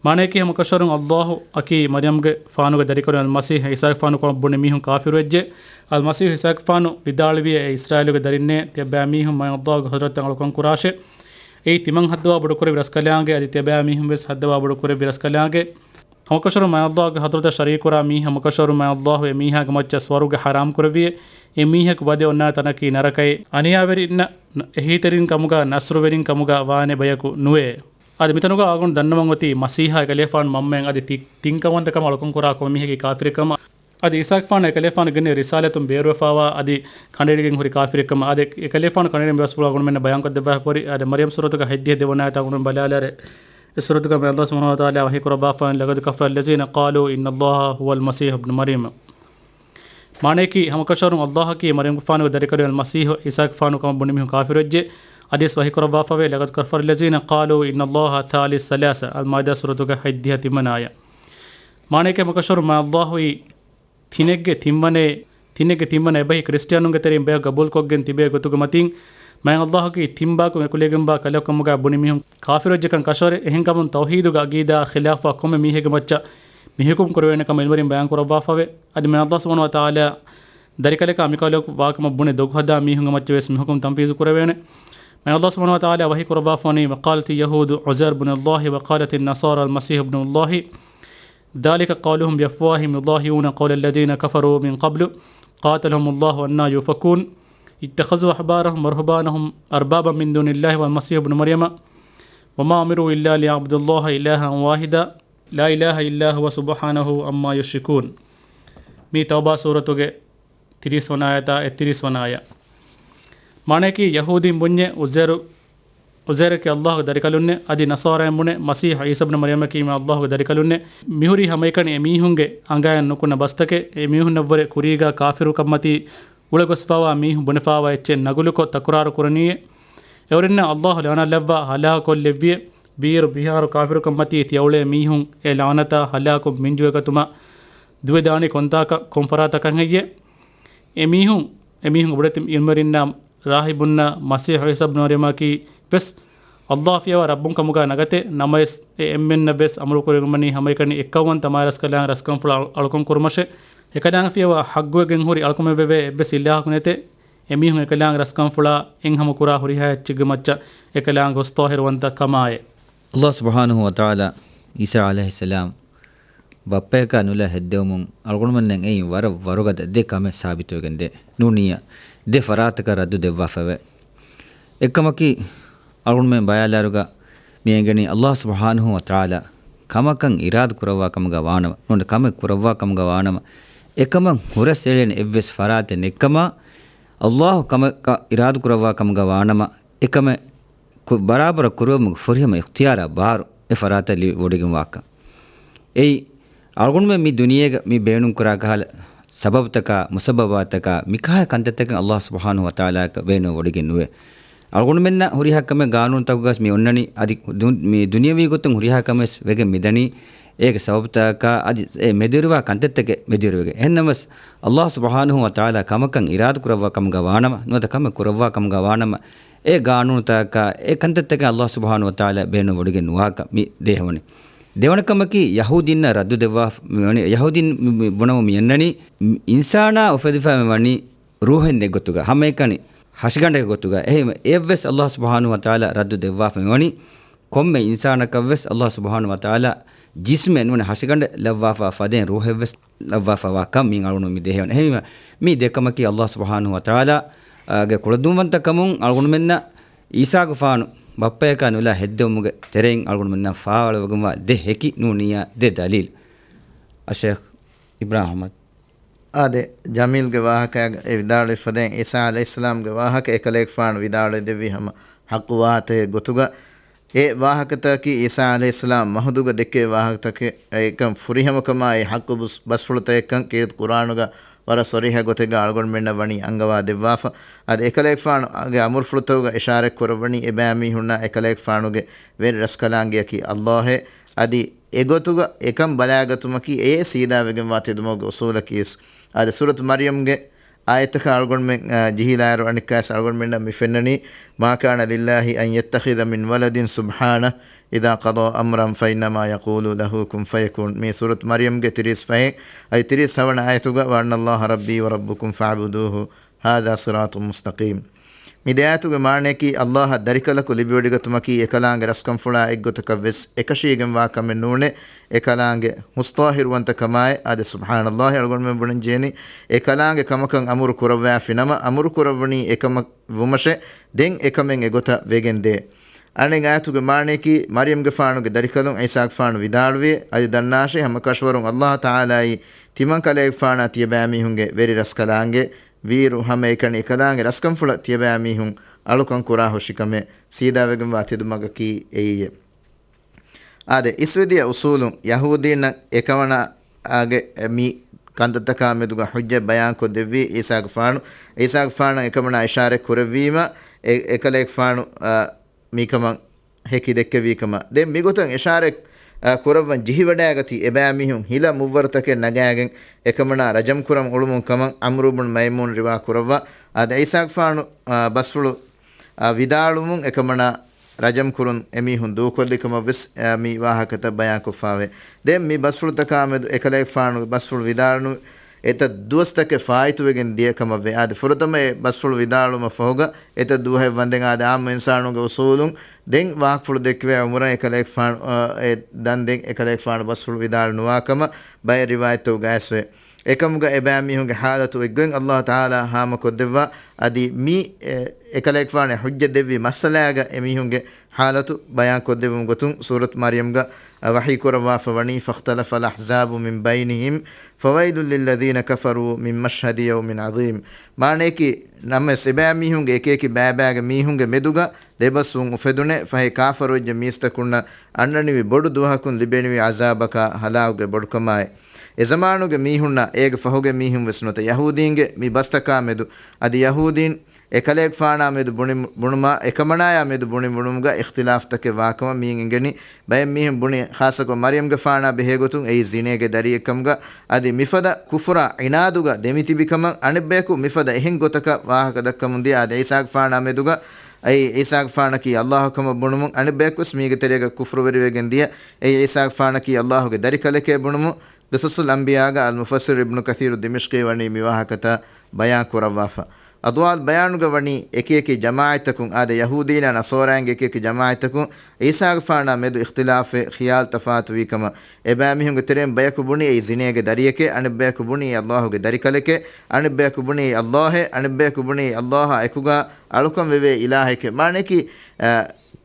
މާނައަކީ، ހަމަކަށަވަރުން ﷲ އަކީ މަރްޔަމްގެފާނުގެ ދަރިކަލުން އަލްމަސީޙް ޢީސާގެފާނު ކަމަށް ބުނި މީހުން ކާފިރުވެއްޖެ. އަލްމަސީޙް ޢީސާގެފާނު ވިދާޅުވިއޭ، އޭ އިސްރާއީލުގެ ދަރިންނޭ، ތިޔަބައިމީހުން މާތް ﷲގެ ޙަޟްރަތަށް އަޅުކަން ކުރާށޭ. އެއީ ތިމަން ހައްދަވާ ބޮޑުކުރެއްވި ރަސްކަލާނގެ، އަދި ތިޔަބައިމީހުން ވެސް ހައްދަވާ ބޮޑުކުރެއްވި ރަސްކަލާނގެ. ހަމަކަށަވަރުން މާތް ﷲގެ ޙަޟްރަތަށް ޝަރީކުކުރާ މީހާ ހަމަކަށަވަރުން މާތް ﷲ އެމީހާގެ މައްޗަށް ސުވަރުގެ ޙަރާމް ކުރެއްވިއޭ. އެ މީހަކު ވަދެ އޮންނާ ތަނަކީ ނަރަކައޭ. އަނިޔާވެރިންނަށް އެހީތެރިން ކަމުގަ ނަޞްރުވެރިން ކަމުގަ ވާނެ ބަޔަކު ނުވޭ. އަދި މިތަނުގަ އަޅުގަނޑު ދަންނަވަން އޮތީ މަސީޙާ އެކަލޭފާނު މަންމައެއް އަދި ތި-، ތިންކަންވަންތަ ކަމަށް އަޅުކަން ކުރާ ކޮންމެ މީހެއްގެ ކާފިރެއް ކަމަށް. އަދި ޢީސާގެފާނު އެކަލޭފާނު ގެންނެވި ރިސާލަތުން ބޭރުވެފައިވާ އަދި ކަނޑައެޅިގެން ހުރި ކާފިރެއް ކަމަށް. އާދެ، އެކަލޭފާނު ކަނޑައެޅި މި ބަސްފުޅު އަޅުގަނޑުމެންނަށް ބަޔާންކޮށްދެއްވާ ހުރި. އާދެ، މަރްޔަމް ސޫރަތުގެ ހަތްދިހަ ދެވަނަ އާޔަތް އަޅުގަނޑުމެން ބަލާލާރޭ. އެ ސޫރަތުގަ މާތް ﷲ ސުބްޙާނަހޫ ވަތަޢާލާ ވަޙީ ކުރައްވާފައި، لقد كفر الذين قالوا إن الله هو المسيح ابن مريم. މާނަޔަކީ، ހަމަކަށަވަރުން ﷲ އަކީ މަރްޔަމްގެފާނުގެ ދަރިކަލު އަލްމަސީޙު ޢީސާގެފާނު ކަމަށް ބުނި މީހުން ކާފިރުވެއްޖެ. ޙަދީޘް ވަޙީކުރައްވާފަވޭ، "لقد كفر الذين قالوا إن الله ثالث ثلاثة" އަލްމާއިދާ ސޫރަތުގެ ހަތްދިހަ ތިންވަނަ އާޔަތް. މާނަޔަކީ، ހަމަކަށަވަރުން މާތް ﷲ އީ ތިނެއްގެ ތިންވަނަ، ތިނެއްގެ ތިންވަނަ އެބަހީ ކްރިސްޓިއަނުންގެ ތެރެއިން ބަޔަކު ގަބޫލުކޮށްގެން ތިބޭ ގޮތުގެ މަތިން، މާތް ﷲ އަކީ ތިން ބަޔަކުން އެކުލެވިގެންވާ ކަލެކަކަށް ކަމުގަ ބުނި މީހުން ކާފިރުވެއްޖެކަން ކަށަވަރޭ. އެހެންކަމުން ތައުޙީދުގެ ޢަޤީދާއާ ޚިލާފުވާ ކޮންމެ މީހެއްގެ މައްޗަށް މި ޙުކުމް ކުރެވޭނެ ކަމަށް ޢިލްމުވެރިން ބަޔާން ކުރައްވާފަވޭ. އަދި މާތް ﷲ ސުބްޙާނަހޫ ވަތަޢާލާ ދަރިކަލަކާ މިކަލަކު ވާކަމަށް ބުނެ ދޮގުހަދާ މީހުންގެ މައްޗަށް ވެސް މި ޙުކުމް ތަންފީޒު ކުރެވޭނެ. މާތް ﷲ ސުބްޙާނަހޫ ވަތަޢާލާ ވަޙީ ކުރައްވާފަވަނީ، "وقالت اليهود عزير بن الله وقالت النصارى المسيح ابن الله ذلك قولهم بأفواههم يضاهئون قول الذين كفروا من قبل قاتلهم الله أنى يؤفكون اتخذوا أحبارهم ورهبانهم أربابا من دون الله والمسيح ابن مريم وما أمروا إلا ليعبدوا الله إلها واحدا لا إله إلا هو سبحانه عما يشركون." މީ ތައުބާ ސޫރަތުގެ ތިރީސް ވަނަ އާޔަތާ އެއްތިރީސް ވަނަ އާޔަތް. މާނަޔަކީ، ޔަހޫދީން ބުންޏެ އުޒޭރު، އުޒޭރަކީ ﷲގެ ދަރިކަލުންނޭ، އަދި ނަޞާރާއިން ބުނެ މަސީޙު ޢީސާ ބްނު މަރްޔަމަކީ މާތް ﷲގެ ދަރިކަލުންނޭ. މިހުރީ ހަމައެކަނި އެމީހުންގެ އަނގައިން ނުކުންނަ ބަސްތަކެއް. އެމީހުންނަށްވުރެ ކުރީގާ ކާފިރުކަންމަތީ އުޅެގޮސްފާވާ މީހުން ބުނެފާވާ އެއްޗެއް ނަގުލުކޮށް ތަކުރާރު ކުރަނީއޭ. އެއުރެންނަށް ﷲ ލަޢުނަތްލައްވާ ހަލާކުކޮށްލެއްވިއޭ. ބީރު ބިހާރު ކާފިރުކަންމަތީ ތިޔައުޅޭ މީހުން އެ ލަޢުނަތާ ހަލާކު މިންޖުވެގަތުމަށް ދުވެދާނީ ކޮންތާކަށް، ކޮން ފަރާތަކަށް ހެއްޔޭ؟ އެމީހުން، އެމީހުން އުޑެތި ޢިލްމުވެރިންނާ ރާހިބުންނާ މަސީޙު ޢީސާ ބްނު މަރްޔަމަކީ ވެސް ﷲ ފިޔަވާ ރައްބުން ކަމުގާ ނަގަތޭ. ނަމަވެސް އެ އެންމެންނަށް ވެސް އަމުރު ކުރެވުމަނީ ހަމައެކަނި އެއްކައުވަންތަ މާތްރަސްކަލާނގެ ރަސްކަންފުޅާ އަޅުކަން ކުރުމަށޭ. އެކަލާނގެ ފިޔަވާ ޙައްޤުވެގެން ހުރި އަޅުކަމެއް ވެވޭ އެއްވެސް އިލާހަކު ނެތޭ. އެމީހުން އެކަލާނގެ ރަސްކަންފުޅާ އެއްހަމަ ކުރާ ހުރިހާ އެއްޗެއްގެ މައްޗަށް އެކަލާނގެ ހުސްޠާހިރުވަންތަ ކަމާއޭ. ﷲ ސުބްޙާނަހޫ ވަތަޢާލާ ޢީސާ ޢަލައިހިއްސަލާމް ބައްޕަޔަކާ ނުލާ ހެއްދެވުމުން އަޅުގަނޑުމެންނަށް އެއިން ވަރަށް ވަރުގަދަ ދެ ކަމެއް ސާބިތުވެގެންދޭ. ނޫނިއްޔާ ދެ ފަރާތަކަށް ރައްދު ދެއްވާފައެވެ. އެއްކަމަކީ، އަޅުގަނޑުމެން ބަޔާލާއިރުގަ މި އެނގެނީ ﷲ ސުބްޙާނަހޫ ވަތަޢާލާ ކަމަކަށް އިރާދަ ކުރައްވާ ކަމުގަ ވާނަމަ، ނޫން ކަމެއް ކުރައްވާ ކަމުގަ ވާނަމަ، އެކަމަށް ހުރަސް އެޅޭނެ އެއްވެސް ފަރާތެއް ނެއްކަމަށް، ﷲ ކަމަކަށް އިރާދަ ކުރައްވާ ކަމުގަ ވާނަމަ، އެކަމެއް ކު-، ބަރާބަރަށް ކުރެވުމުގެ ފުރިހަމަ އިޚްތިޔާރާ ބާރު އެ ފަރާތަށް ލިބިވޮޑިގެންވާކަން. އެއީ، އަޅުގަނޑުމެން މި ދުނިޔޭގަ މި ބޭނުންކުރާ ކަހަލަ ސަބަބުތަކާ، މުސައްބަބާތަކާ، މިކަހަލަ ކަންތައްތަކެއް ﷲ ސުބްޙާނަހޫ ވަތަޢާލާއަކަށް ބޭނުން ވޮޑިގެން ނުވޭ. އަޅުގަނޑުމެންނަށް ހުރިހާ ކަމެއް ގާނޫނުތަކުގަސް މި އޮންނަނީ، އަދި ދު-، މި ދުނިޔަވީ ގޮތުން ހުރިހާ ކަމެއް ވެގެން މިދަނީ، އޭގެ ސަބަބުތަކާ އަދި އެ މެދުވެރިވާ ކަންތައްތަކެއް މެދުވެރިވެގެން. އެހެންނަމަވެސް، ﷲ ސުބްޙާނަހޫ ވަތަޢާލާ ކަމަކަށް އިރާދަކުރައްވާ ކަމުގަ ވާނަމަ، ނުވަތަ ކަމެއް ކުރައްވާ ކަމުގަ ވާނަމަ، އެ ގާނޫނުތަކާ އެ ކަންތައްތަކެއް ﷲ ސުބްޙާނަހޫ ވަތަޢާލާ ބޭނުން ވޮޑިގެން ނުވާކަށް މި ދޭހަވަނީ. ދެވަނަ ކަމަކީ، ޔަހޫދީންނަށް ރައްދު ދެއްވާ މިވަނީ، ޔަހޫދީން މި، މި ބުނަމުން މި އަންނަނީ، އިންސާނާ އުފެދިފަ މިވަނީ ރޫޙެއް ނެތް ގޮތުގަ، ހަމައެކަނި ހަށިގަނޑެއް ގޮތުގަ. އެހެން އެއަށްވެސް ﷲ ސުބްޙާނަހޫ ވަތަޢާލާ ރައްދު ދެއްވާފަ މިވަނީ، ކޮންމެ އިންސާނަކަށްވެސް ﷲ ސުބްޙާނަހޫ ވަތަޢާލާ ޖިސްމެއް ނޫން ހަށިގަނޑެއް ލައްވާފަ ފަދައިން ރޫޙެއްވެސް ލައްވާފަވާ ކަން މިއިން އަޅުގަނޑު މި ދޭހަވަން. އެހެންވީމަ، މި ދެ ކަމަކީ ﷲ ސުބްޙާނަހޫ ވަތަޢާލާ، އާ، ގެ ކުޅަދުންވަންތަ ކަމުން އަޅުގަނޑުމެންނަށް ޢީސާގެފާނު ބައްޕަޔަކާ ނުލާ ހެއްދެވުމުގެ ތެރެއިން އަޅުގަނޑުމެންނަށް ފާވަޅުވެގެންވާ ދެ ހެކި ނޫނިއްޔާ ދެ ދަލީލް. އައްޝައިޚް އިބްރާހިމް އަޙްމަދު. އާދެ، ޖަމީލްގެ ވާހަކައިގަ އެ ވިދާޅުވި ފަދައިން ޢީސާ ޢަލައިހިއްސަލާމްގެ ވާހަކަ އެކަލޭގެފާނު ވިދާޅުވެ ދެއްވީ ހަމަ ޙައްޤު ވާހަކަތަކެއް ގޮތުގަ. އެ ވާހަކަތަކަކީ ޢީސާ ޢަލައިހިއްސަލާމް މަހުދުގަ ދެއްކެވި ވާހަކަތަކެއް، އެކަން ފުރިހަމަކަމާއި ޙައްޤު ބުސް-، ބަސްފުޅުތަކެއްކަން ކީރިތި ޤުރްއާނުގަ ވަރަށް ޞަރީޙަ ގޮތެއްގަ އަޅުގަނޑުމެންނަށް ވަނީ އަންގަވާ ދެއްވާފަ. އަދި އެކަލޭގެފާނުގެ އަމުރުފުޅުތަކުގަ އިޝާރަތް ކުރައްވަނީ އެބައިމީހުންނާ އެކަލޭގެފާނުގެ ވެރި ރަސްކަލާނގެއަކީ ﷲ އޭ. އަދި އެގޮތުގަ އެކަން ބަލާގަތުމަކީ އެއޭ ސީދާވެގެންވާ ތެދުމަގުގެ އުޞޫލަކީވެސް. އާދެ، ސޫރަތު މަރްޔަމްގެ އާޔަތަކަށް އަޅުގަނޑުމެން، އާ، ޖެހިލާއިރު އަނެއްކާވެސް އަޅުގަނޑުމެންނަށް މި ފެންނަނީ، "ما كان لله أن يتخذ من ولد سبحانه إذا قضى أمرا فإنما يقول له كن فيكون." މީ ސޫރަތު މަރްޔަމްގެ ތިރީސް ފަހެއް، އަދި ތިރީސް ހަވަނަ އާޔަތުގަ، "وأن الله ربي وربكم فاعبدوه هذا صراط مستقيم." މި ދެ އާޔަތުގެ މާނަޔަކީ، ﷲ އަށް ދަރިކަލަކު ލިބިވޮޑިގަތުމަކީ އެކަލާނގެ ރަސްކަންފުޅާ އެއްގޮތަކަށްވެސް އެކަށީގެންވާ ކަމެއް ނޫނޭ. އެކަލާނގެ ހުސްޠާހިރުވަންތަ ކަމާއި، އާދެ، ސުބްޙާނަﷲ، އަޅުގަނޑުމެން ބުނަން ޖެހެނީ، އެކަލާނގެ ކަމަކަށް އަމުރު ކުރައްވާފިނަމަ، އަމުރު ކުރައްވަނީ އެކަމަށް ވުމަށޭ، ދެން އެކަމެއް އެގޮތަށް ވެގެންދޭ. އަނެއް އާޔަތުގެ މާނަޔަކީ، މަރްޔަމްގެފާނުގެ ދަރިކަލުން ޢީސާގެފާނު ވިދާޅުވި، އަދި ދަންނާށޭ، ހަމަކަށަވަރުން ﷲ ތަޢާލާއީ ތިމަން ކަލޭގެފާނާ ތިޔަބައިމީހުންގެ ވެރި ރަސްކަލާނގެ ވީއިރު ހަމައެކަނި އެކަލާނގެ ރަސްކަންފުޅަށް ތިޔަބައިމީހުން އަޅުކަން ކުރާ ހުށިކަމެއް ސީދާވެގެންވާ ތެދުމަގަކީ އެއީއޭ. އާދެ، އިސްވެދިޔަ އުޞޫލުން ޔަހޫދީންނަށް އެކަމަނާގެ މި ކަންތައްތަކާ މެދުގަ ޙުއްޖަތް ބަޔާންކޮށްދެއްވީ ޢީސާގެފާނު. ޢީސާގެފާނަށް އެކަމަނާ އިޝާރަތް ކުރެއްވީމަ، އެ-، އެކަލޭގެފާނު، އާ، މިކަމަށް ހެކި ދެއްކެވީކަމަށް. ދެން މިގޮތަށް އިޝާރަތް، އާ، ކުރައްވަން ޖެހިވަޑައިގަތީ އެބައިމީހުން ހިލަ މުއްވަރުތަކެއް ނަގާގެން އެކަމަނާ ރަޖަމް ކުރަން އުޅުމުން ކަމަށް ޢަމްރު ބުން މައިމޫން ރިވާ ކުރައްވާ. އާދެ، ޢީސާގެފާނު، އާ، ބަސްފުޅު، އާ، ވިދާޅުވުމުން އެކަމަނާ ރަޖަމް ކުރުން އެމީހުން ދޫކޮށްލި ކަމަށް ވެސް، އާ، މި ވާހަކަތައް ބަޔާންކޮށްފާވޭ. ދެން މި ބަސްފުޅުތަކާ މެދު އެކަލޭގެފާނުގެ ބަސްފުޅު ވިދާޅު އެތައް ދުވަސްތަކެއް ފާއިތުވެގެން ދިޔަ ކަމަށްވޭ. އާދެ، ފުރަތަމަ އެ ބަސްފުޅު ވިދާޅުވުމަށް ފަހުގަ އެތައް ދުވަހެއް ވަންދެން އާދެ، އާއްމު އިންސާނުންގެ އުސޫލުން ދެން ވާހަކަފުޅު ދެއްކެވޭ އުމުރަށް އެކަލޭގެފާނު، އާ، އެ ދަން ދެން އެކަލޭގެފާނު ބަސްފުޅު ވިދާޅު ނުވާ ކަމަށް ބައެއް ރިވާޔަތްތަކުގައިވެސް ވޭ. އެކަމުގަ އެބައިމީހުންގެ ޙާލަތު އޮތްގޮތް ﷲ ތަޢާލާ ހާމަކޮށްދެއްވާ. އަދި މި، އެ، އެކަލޭގެފާނު ޙުއްޖަ ދެއްވި މައްސަލާގަ އެމީހުންގެ ޙާލަތު ބަޔާންކޮށްދެއްވުމުގެ ގޮތުން ސޫރަތު މަރްޔަމްގަ ވަޙީކުރައްވާފަ ވަނީ، فَاخْتَلَفَ الْأَحْزَابُ مِنْ بَيْنِهِمْ فَوَيْلٌ لِلَّذِينَ كَفَرُوا مِنْ مَشْهَدِ يَوْمٍ عَظِيمٍ. މާނަޔަކީ، ނަމަވެސް އެބައިމީހުންގެ އެކިއެކި ބައިބައިގެ މީހުންގެ މެދުގަ ދެބަސްވުން އުފެދުނެ، ފަހެ ކާފަރުވެއްޖެ މީސްތަކުންނަށް އަންނަނިވި ބޮޑު ދުވަހަކުން ލިބެނިވި ޢަޒާބަކާ ހަލާކުގެ ބޮޑުކަމާއި. އެޒަމާނުގެ މީހުންނަށް އޭގެ ފަހުގެ މީހުން ވެސް ނުވަތަ ޔަހޫދީންގެ މި ބަސްތަކާ މެދު އަދި ޔަހޫދީން އެކަލޭގެފާނާ މެދު ބުނި-، ބުނުމާ، އެކަމަނާޔާ މެދު ބުނި ބުނުމުގަ އިޚްތިލާފްތަކެއް ވާކަމަށް މިއިން އެނގެނީ. ބައެއް މީހުން ބުނި، ޚާއްޞަކޮށް މަރްޔަމްގެފާނާ ބެހޭގޮތުން އެއީ ޒިނޭގެ ދަރިއެއްކަމުގަ، އަދި މިފަދަ ކުފުރާ އިނާދުގަ ދެމިތިބިކަމަށް. އަނެއްބަޔަކު މިފަދަ އެހެން ގޮތަކަށް ވާހަކަ ދައްކަމުންދިޔަ. އާދެ، ޢީސާގެފާނާ މެދުގަ އެއީ ޢީސާގެފާނަކީ ﷲ ކަމަށް ބުނުމުން، އަނެއްބަޔަކުވެސް މީގެ ތެރޭގަ ކުފުރުވެރިވެގެން ދިޔަ. އެއީ ޢީސާގެފާނަކީ ﷲގެ ދަރިކަލެކޭ ބުނުމުން. ޤިޞަޞުލް އަންބިޔާގަ އަލްމުފައްސިރު އިބްނު ކަޘީރު ދިމިޝްޤީ ވަނީ މި ވާހަކަތައް ބަޔާން ކުރައްވާފަ. އަޟްވާއުލް ބަޔާނުގަ ވަނީ އެކިއެކި ޖަމާޢަތްތަކުން، އާދެ، ޔަހޫދީންނާ ނަޞާރާއިންގެ އެކިއެކި ޖަމާޢަތްތަކުން ޢީސާގެފާނާ މެދު އިޚްތިލާފެއް، ޚިޔާލު ތަފާތުވީ ކަމަށް. އެބައިމީހުންގެ ތެރެއިން ބަޔަކު ބުނީ އެއީ ޒިނޭގެ ދަރިއެކޭ، އަނެއްބަޔަކު ބުނީ އެއީ ﷲގެ ދަރިކަލެކޭ، އަނެއްބަޔަކު ބުނީ އެއީ ﷲއޭ، އަނެއްބަޔަކު ބުނީ އެއީ ﷲއާ އެކުގަ އަޅުކަން ވެވޭ އިލާހެކޭ. މާނަޔަކީ، އަ،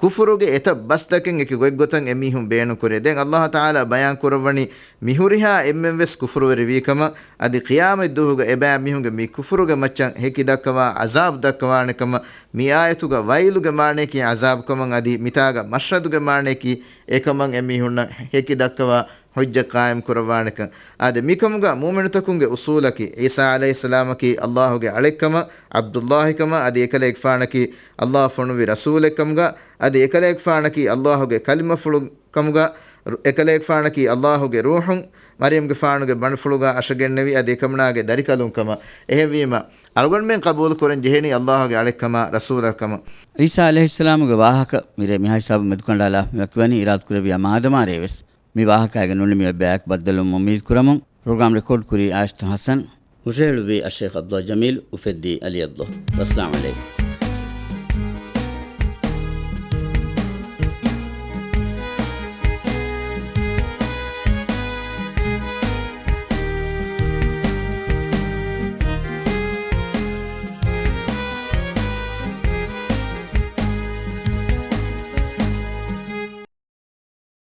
ކުފުރުގެ އެތައް ބަސްތަކެއް އެކި ގޮތްގޮތަށް އެމީހުން ބޭނުންކުރޭ. ދެން ﷲ ތަޢާލާ ބަޔާން ކުރައްވަނީ މިހުރިހާ އެންމެންވެސް ކުފުރުވެރިވީ ކަމަށް، އަދި ޤިޔާމަތް ދުވަހުގަ އެބައިމީހުންގެ މި ކުފުރުގެ މައްޗަށް ހެކި ދައްކަވާ ޢަޒާބު ދައްކަވާނެ ކަމަށް. މި އާޔަތުގަ ވައިލުގެ މާނަޔަކީ ޢަޒާބު ކަމަށް، އަދި މިތާގަ މަޝްހަދުގެ މާނަޔަކީ އެކަމަށް އެމީހުންނަށް ހެކި ދައްކަވާ ޙުއްޖަ ޤާއިމް ކުރައްވާނެކަން. އާދެ، މިކަމުގަ މުއުމިނުތަކުންގެ އުޞޫލަކީ، ޢީސާ ޢަލައިހިއްސަލާމަކީ ﷲގެ އަޅެއްކަމަށް، ޢަބްދުﷲ ކަމަށް، އަދި އެކަލޭގެފާނަކީ ﷲ ފޮނުވި ރަސޫލެއްކަމުގަ، އަދި އެކަލޭގެފާނަކީ ﷲގެ ކަލިމަފުޅު ކަމުގަ، ރު-، އެކަލޭގެފާނަކީ ﷲގެ ރޫޙުން މަރްޔަމްގެފާނުގެ ބަނޑުފުޅުގަ އަށަގެންނެވި، އަދި އެކަމަނާގެ ދަރިކަލުން ކަމަށް. އެހެންވީމަ، އަޅުގަނޑުމެން ޤަބޫލު ކުރަން ޖެހެނީ ﷲގެ އަޅެއްކަމާ ރަސޫލަކަމަށް. ޢީސާ ޢަލައިހިއްސަލާމުގެ ވާހަކަ މިރޭ މިހާ ހިސާބުން މެދުކަނޑާލާ މިވަކިވަނީ އިރާދަކުރެއްވިޔާ މާދަމާރޭ ވެސް. މި ވާހަކައިގެ ނުނިމި އެއްބަޔަކު ބައްދަލުވުމަށް އުއްމީދު ކުރަމުން، ޕްރޮގްރާމް ރެކޯޑް ކުރީ އާޝިތު ޙަސަން، ހުށަހެޅުއްވީ އައްޝައިޚް ޢަބްދުﷲ ޖަމީލް، އުފެއްދީ ޢަލީ ޢަބްދުﷲ. ވައްސަލާމް ޢަލައިކުމް.